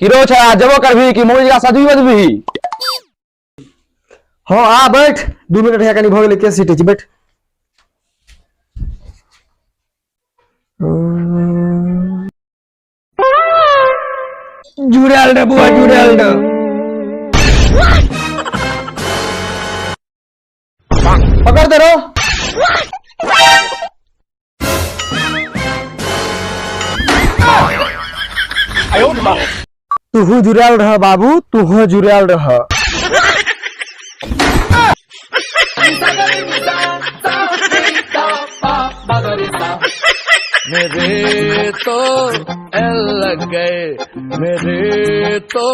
की रो छा जबो करबी कि मोरी जगह सजबी बजबी? हाँ आ बैठ, 2 मिनट है कनी भऽ गेलै, केस सीटै छी, बैठ। जुड़ल रे बुआ, जुड़ल रे। पकड़ दे रो। तूहू जुड़ल रह बाबू, तूहू जुड़ल रह। मेरे तो एल लग गए, मेरे तो।